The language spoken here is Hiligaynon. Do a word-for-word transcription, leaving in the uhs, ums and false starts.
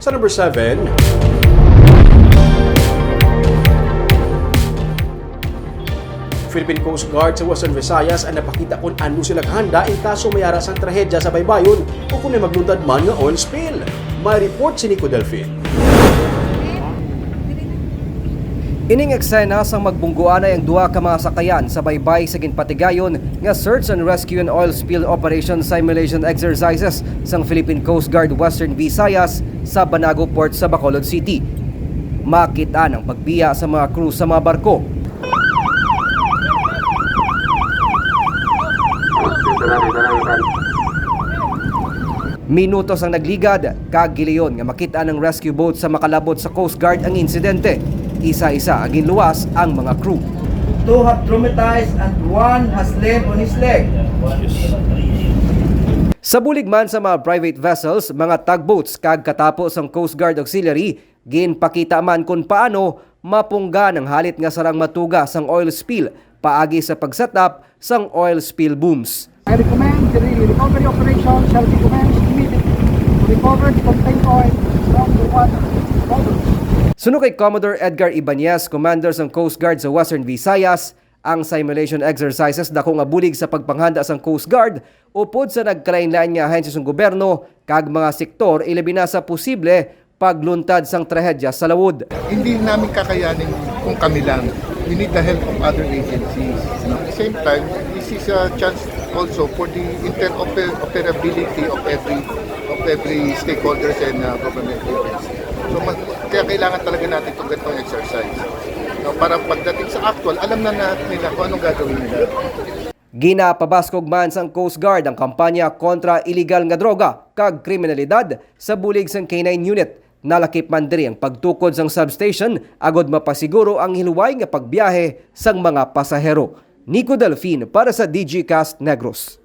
Number seven. Philippine Coast Guard sa Western Visayas ang napakita kung ano sila kahanda in kaso may ara sang trahedya sa baybayon o kung may magluntad man nga oil spill. May report si Nico Delfin. Ining eksena sang magbunggoanay ang duha ka mga sakayan sa baybay sa ginpatigayon nga search and rescue and oil spill operation simulation exercises sang Philippine Coast Guard Western Visayas sa Banago Port sa Bacolod City. Makit-an ang pagbiya sa mga crew sa mga barko. Minutos ang nagligad, kag gilayon nga makit-an ang rescue boat sa makalabot sa Coast Guard ang insidente. Isa-isa ang ginluwas ang mga crew. Two have traumatized and one has limp on his leg. Sa bulig man sa mga private vessels, mga tugboats, kag katapo sang Coast Guard Auxiliary, ginpakita man kon paano mapunggan ang halit nga sarang matuga sang oil spill paagi sa pag-set up sang oil spill booms. I recommend the recovery operation shall be commenced immediately to recover the contained oil from the water bubbles. Suno kay Commodore Edgar Ibanez, Commander sang Coast Guard sa Western Visayas, ang simulation exercises dako nga bulig sa pagpanghanda sang Coast Guard upod sa nagkalainlain nga ahensya sang gobyerno kag mga sektor, ilabi na sa posible pagluntad sang trahedya sa lawod. Hindi namin kakayanin kung kami lang. We need the help of other agencies. At the same time, this is a chance also for the interoperability of every of every stakeholders and uh, government agency. So, ma- kaya kailangan talaga natin itong ganitong exercise. No, para pagdating sa actual, alam na, na nila kung anong gagawin nila. Ginapabaskog man sang Coast Guard ang kampanya kontra iligal nga droga kag kriminalidad sa bulig sang K nine unit. Nalakip man diri ang pagtukod sang substation agod mapasiguro ang hilway nga pagbiyahe sang mga pasahero. Nico Delfin para sa D G Cast Negros.